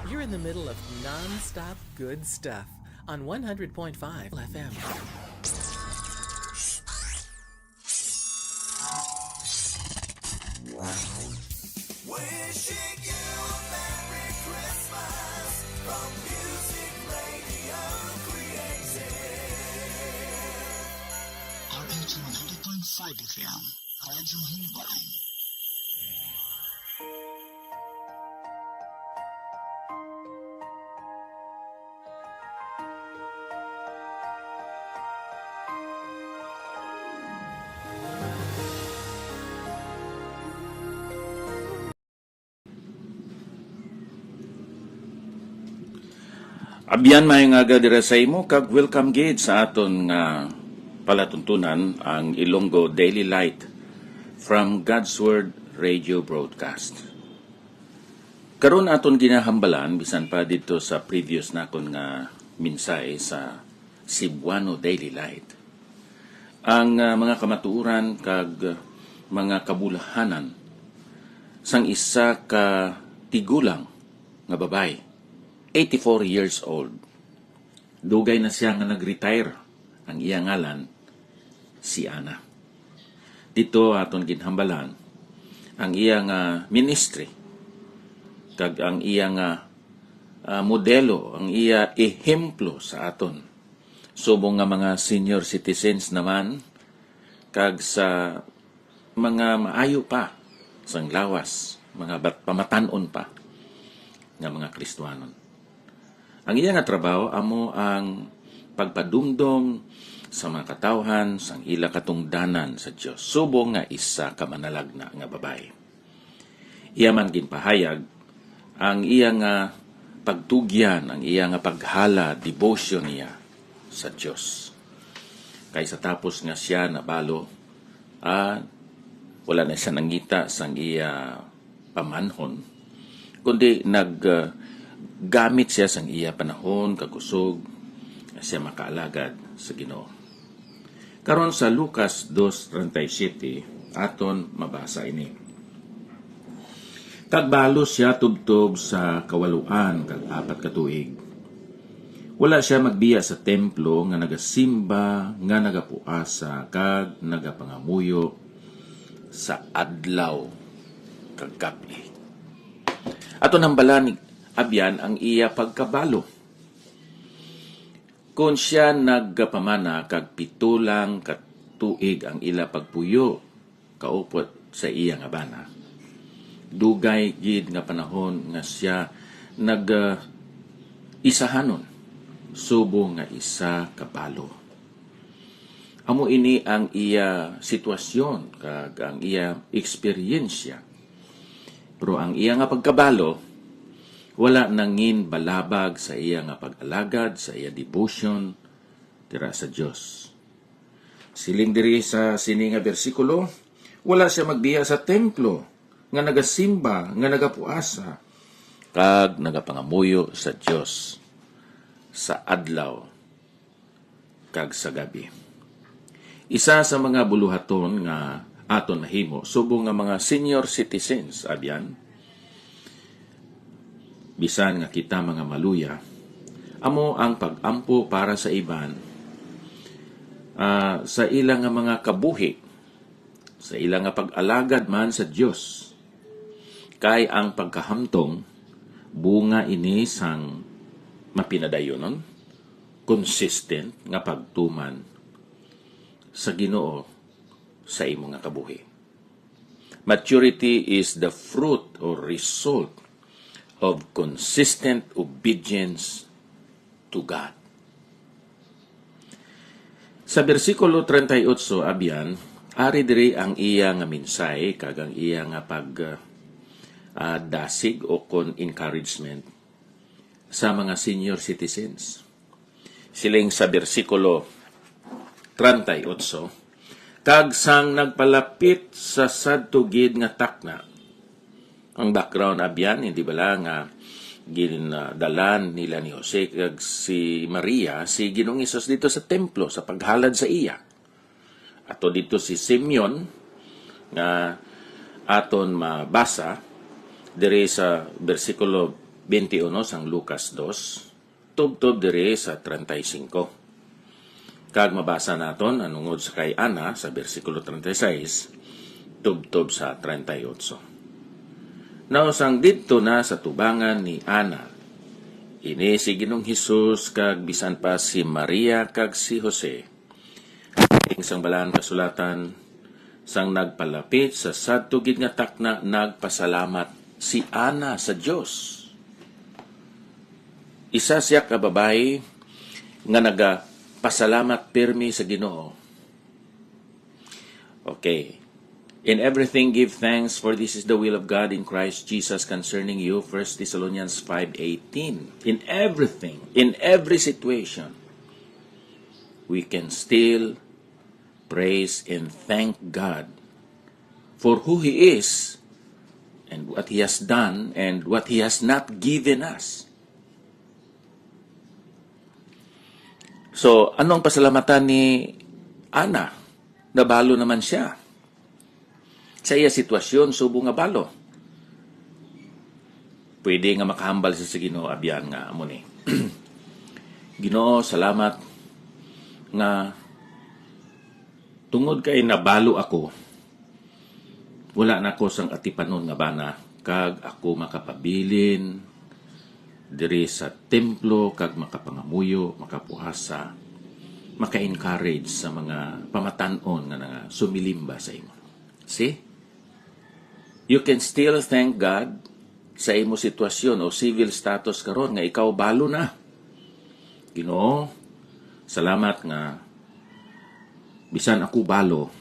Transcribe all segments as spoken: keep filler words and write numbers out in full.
You're in the middle of non-stop good stuff on one hundred point five F M. Wishing you a Merry Christmas from Music Radio Creative. R H one hundred point five F M, Radyo Himbay. Abyan, maayong aga dira sa imo, kag welcome gid sa aton nga palatuntunan, ang Ilonggo Daily Light from God's Word Radio Broadcast. Karon aton ginahambalan, bisan pa didto sa previous nakon nga mensahe sa Cebuano Daily Light, ang, ah, mga kamatuoran kag, ah, mga kabulhanan sang isa ka tigulang nga babayi, eighty-four years old. Dugay na siya nga nag-retire. Ang iya ngalan, si Ana. Dito aton ginhambalan ang iya nga ministry, kag ang iya nga, ah, modelo, ang iya ehemplo sa aton. Subong nga mga senior citizens naman, kag sa mga maayo pa sang lawas, mga bat-, pamatan-on pa nga mga Kristiyanon. Ang iya nga trabaho amo ang pagpadumdom sa mga katawhan sang ila katungdanan sa Dios, subong nga isa ka manalagna nga babayi. Iya man ginpahayag ang iya nga pagtugyan, ang iya nga paghala, devotion niya sa Dios. Kay sa tapos nga siya nabalo, ah, wala na siya nangita sang iya pamanhon, kundi nag, ah, gamit siya sang iya panahon kag kusog nga siya makaalagad sa Ginoo. Karon sa Lucas dos treinta y siete, aton mabasa ini. Kag balo sia tubtob sa kawaluan kag apat ka tuig. Wala sia magbiya sa templo nga nagasimba, nga nagapuasa, kag nagapangamuyo sa adlaw kag gab-i. Aton hambalan, abyan, ang iya pagkabalo. Kon sia nagapamana kag pito lang ka tuig ang ila pagpuyo kaupod sa iya nga bana, dugay gid nga panahon nga sia nag, ah, isahanon subong nga isa ka balo. Amo ini ang iya sitwasyon kag ang iya eksperyensya. Pero ang iya nga pagkabalo wala nangin balabag sa iya nga pag-alagad, sa iya devotion dira sa Dios. Siling diri sa sini nga bersikulo, wala sia magbiya sa templo nga nagasimba, nga nagapuasa, kag nagapangamuyo sa Dios sa adlaw kag sa gab-i. Isa sa mga buluhaton nga aton mahimo subong nga mga senior citizens, abyan, bisan nga kita mga maluya, amo ang pag-ampo para sa iban, ah, sa ila nga mga kabuhi, sa ila nga pag-alagad man sa Dios. Kay ang pagkahamtong, bunga ini sang mapinadayonon, consistent nga pagtuman sa Ginoo sa imo nga kabuhi. Maturity is the fruit or result of consistent obedience to God. Sa bersikulo treinta y ocho, abyan, ari diri ang iya nga mensahe kag ang iya nga pag, ah, dasig o kon encouragement sa mga senior citizens. Siling sa bersikulo treinta y ocho, "Kag sang nagpalapit sa sadto gid nga takna," ang background, abyan, hindi bala nga gindalan nila ni Jose kag si Maria si Ginoong Hesus dito sa templo sa paghalad sa iya. Ato dito si Simeon nga aton mabasa, diri sa bersikulo twenty-one sang Lucas dos, tubtob diri sa treinta y cinco. Kag mabasa naton ang tungod sa kay Ana sa bersikulo treinta y seis, tubtob sa treinta y ocho. Now, sang didto na sa tubangan ni Ana, ini si Ginoong Hesus kag bisan pa si Maria kag si Jose, sang Balaan Kasulatan, sang nagpalapit sa sadto gid nga takna, nagpasalamat si Ana sa Dios. Isa siya ka babayi nga nagapasalamat pirmi sa Ginoo. Okay. In everything give thanks, for this is the will of God in Christ Jesus concerning you, First Thessalonians five eighteen. In everything, in every situation, we can still praise and thank God for who He is and what He has done and what He has not given us. So, ano ang pasalamatan ni Ana? Nabalo naman siya sa iya sitwasyon, subong nga balo. Pwede nga makahambal siya sa Ginoo, abyan nga amo ni, "Ginoo, salamat nga tungod kay nabalo ako, wala na ako sang atipanon nga bana, kag ako makapabilin diri sa templo, kag makapangamuyo, makapuasa, maka-encourage sa mga pamatan-on nga nga sumilimba sa imo." See? You can still thank God sa imo sitwasyon o civil status karon nga ikaw balo na. "Ginoo, salamat nga bisan ako balo,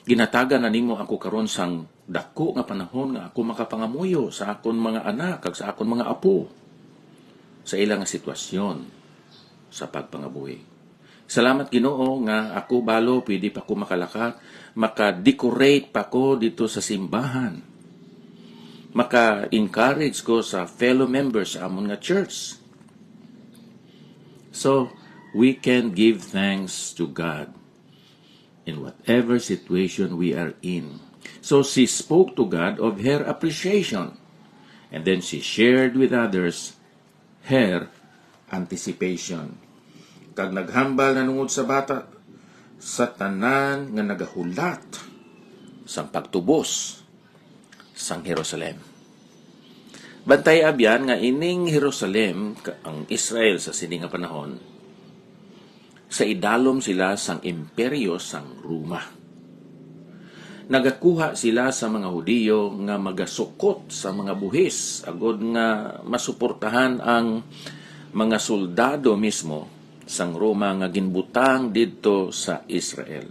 ginatagan na nimo ako karon sang dako nga panahon nga ako makapangamuyo sa akon mga anak kag sa akon mga apo sa ila nga sitwasyon sa pagpangabuhi. Salamat, Ginoo, nga ako balo, pwede pa ko makalakat, maka-decorate pa ko dito sa simbahan, maka-encourage ko sa fellow members sa amon nga church." So, we can give thanks to God in whatever situation we are in. So she spoke to God of her appreciation, and then she shared with others her anticipation. Kag naghambal na tungod sa bata sa tanan nga nagahulat sang pagtubos sang Jerusalem. Bantay, abyan, nga ining Jerusalem, ka-, ang Israel sa sini nga panahon, sa idalom sila sang imperyo sang Roma. Nagakuha sila sa mga Hudiyo nga magasukot sa mga buhis agod nga masuportahan ang mga soldado mismo sang Roma nga ginbutang didto sa Israel.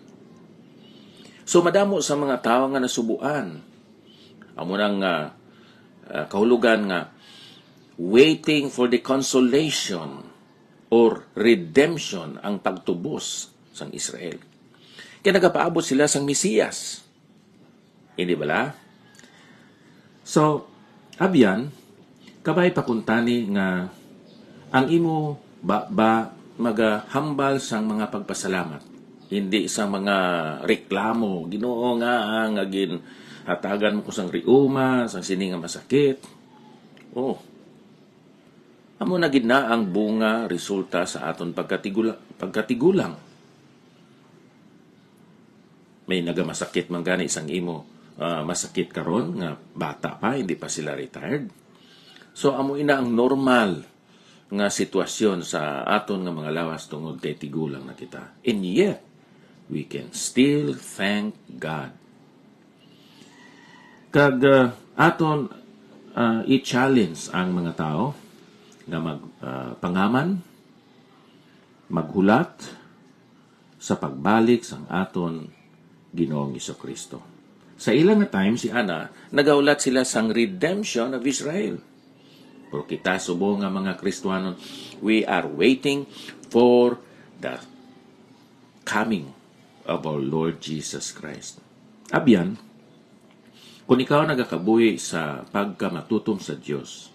So, madamo sa mga tawo nga nasubuan. Amo nang, ah, ah, kahulugan nga waiting for the consolation or redemption ang pagtubos sang Israel. Kay nagapaabot sila sang Mesiyas. Hindi bala? So, abyan, kabay pakuntani nga ang imo ba, ba magahambal sang mga pagpasalamat, hindi sa mga reklamo, "Ginoo, nga, nga ginhatagan mo ko sang riuma, sang sini nga masakit." Oh, amo na gid na ang bunga, resulta sa aton pagkatigula-, pagkatigulang. May nagamasakit man gani sang imo, ah, masakit karon nga bata pa, hindi pa sila retired. So, amo ina ang normal nga sitwasyon sa aton nga mga lawas tungod kay tigulang na kita. And yet, we can still thank God. Kag, ah, aton, ah, i-challenge ang mga tawo nga mag, ah, pangaman, maghulat sa pagbalik sang aton Ginoong Jesu-Cristo. Sa ila nga time, si Ana, nagahulat sila sang redemption of Israel. Pero kita, subong nga mga Kristiyanon, we are waiting for the coming of our Lord Jesus Christ. Abyan, kung ikaw nagakabuhi sa pagkamatutom sa Dios,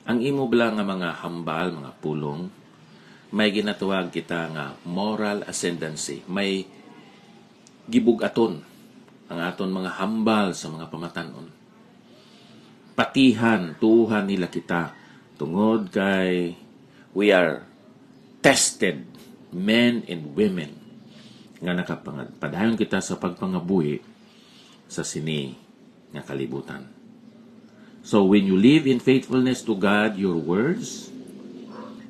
ang imo bala nga mga hambal, mga pulong, may ginatawag kita nga moral ascendancy. May gibug-aton ang aton mga hambal sa mga pamatan-on. patihan, tuohan nila kita, tungod kay we are tested men and women nga nakapangad-, padayon kita sa pagpangabuhi sa sini nga kalibutan. So when you live in faithfulness to God, your words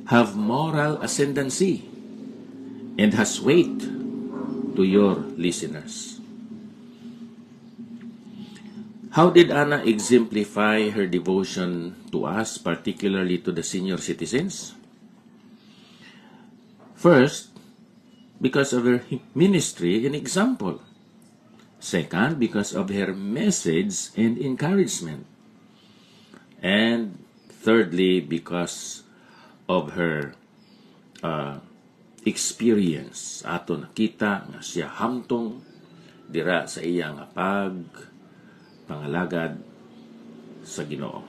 have moral ascendancy and has weight to your listeners. How did Anna exemplify her devotion to us, particularly to the senior citizens? First, because of her ministry and example. Second, because of her message and encouragement. And thirdly, because of her uh, experience. Ato nakita nga siya hamtong dira sa iya nga pagpangalagad sa Ginoo.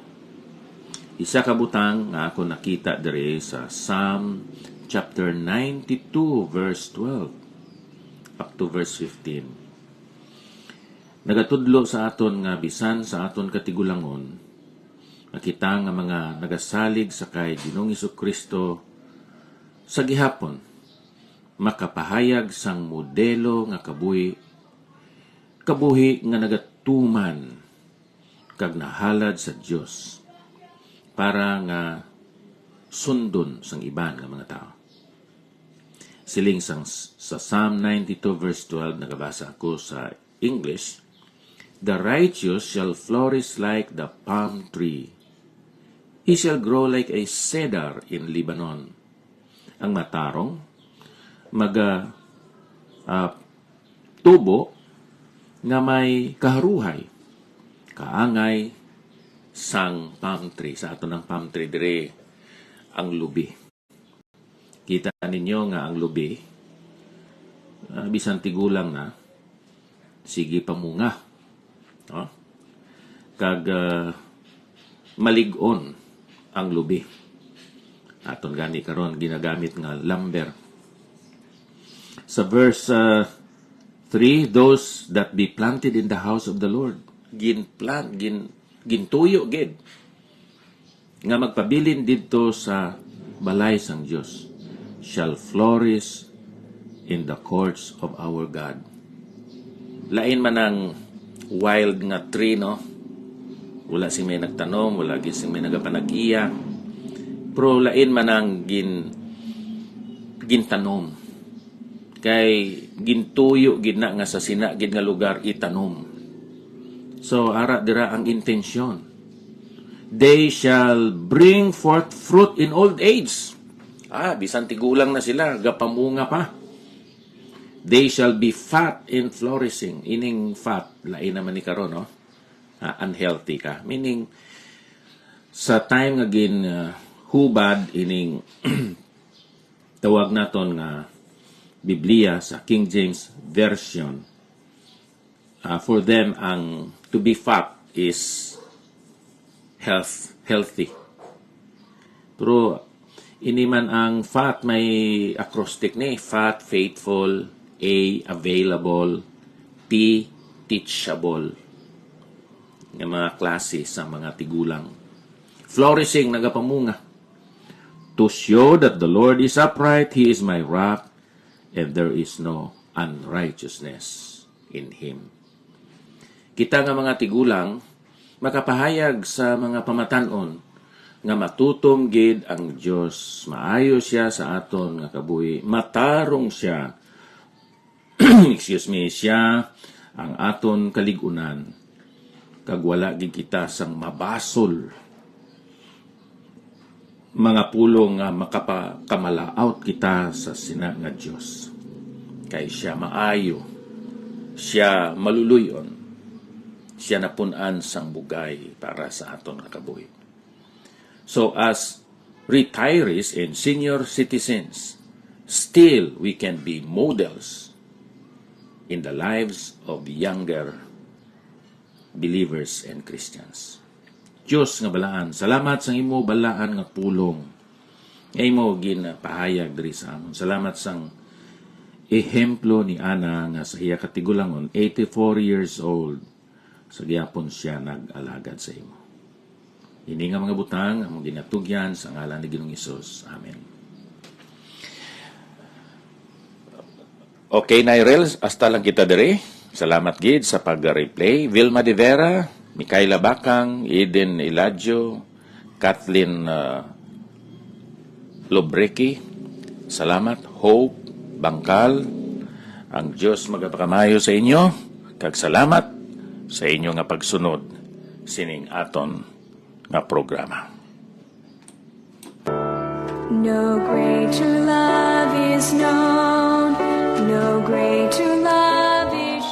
Isa ka butang nga ako nakita diri sa Psalm chapter ninety-two, verse twelve up to verse fifteen. Nagatudlo sa aton nga bisan sa aton katigulangon, nga kita nga mga nagasalig sa kay Ginoong Jesu-Cristo sa gihapon makapahayag sang modelo nga kabuhi, kabuhi nga nagatuman kag nahalad sa Dios para nga sundon sang iban nga mga tawo. Siling sang, sa Psalm ninety-two verse twelve, nagabasa ako sa English, "The righteous shall flourish like the palm tree. He shall grow like a cedar in Lebanon." Ang matarong maga ah, tubo nga may kaharuhay, kaangay sang palm tree. Sa aton ang palm tree diri, ang lubi. Kita ninyo nga ang lubi, ah, bisan tigulang na, sige pa munga. No? Kag, ah, malig-on ang lubi. Aton gani karon ginagamit nga lumber. Sa verse, ah, three, "Those that be planted in the house of the Lord." Ginplant, gin, gintuyo gid nga magpabilin didto sa balay sang Dios, "shall flourish in the courts of our God." Lain man ang wild nga tree, no? Wala sing may nagtanom, wala gid sing may nagapanag-iya. Pero lain man ang gin-, gintanom. Kay gintuyo gid na nga sa sina gid nga lugar itanom. So, ara dira ang intensyon. "They shall bring forth fruit in old age." Ah, bisan tigulang na sila, gapamunga pa. "They shall be fat and flourishing." Ining fat, lain naman ni karon, no? Ah, unhealthy ka. Meaning, sa time nga gin, ah, hubad ining tawag naton nga Biblia sa King James Version, ah, for them, ang to be fat is health, healthy. Pero ini man ang fat, may acrostic ni: fat, faithful, A, available, T, teachable. Nga mga klase sa mga tigulang. Flourishing, nagapamunga. "To show that the Lord is upright, He is my rock, and there is no unrighteousness in Him." Kita nga mga tigulang, makapahayag sa mga pamatan-on nga matutom gid ang Dios, maayo siya sa aton nga kabuhi, matarong siya, excuse me, siya ang aton kalig-unan, kag wala gid kita sang mabasol mga pulong nga makapakamalaut kita sa sina nga Dios. Kay siya maayo, siya maluluy-on, siya napun-an sang bugay para sa aton nga kabuhi. So, as retirees and senior citizens, still we can be models in the lives of younger believers and Christians. Dios nga balaan, salamat sang imo balaan nga pulong nga imo ginpahayag diri sa amon. Salamat sang ehemplo ni Ana nga sa iya katigulangon, eighty-four years old, sa gihapon siya nag-alagad sa imo. Ini nga mga butang among ginatugyan sa ngalan ni Ginoong Hesus. Amen. Okay, Nyrel, hasta lang kita diri. Salamat gid sa pag-replay. Vilma De Vera, Micaela Bacang, Eden Eladio, Kathleen, ah, Lobreki, salamat. Hope Bangkal, ang Dios magapakamayo sa inyo, kag salamat sa inyo nga pagsunod sining aton nga programa. No greater love is known, no greater love is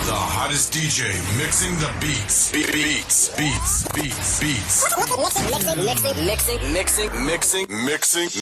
The hottest D J mixing the beats. Be- Beats, beats, beats, beats. Mixing, mixing, mixing, mixing, mixing, mixing, mixing.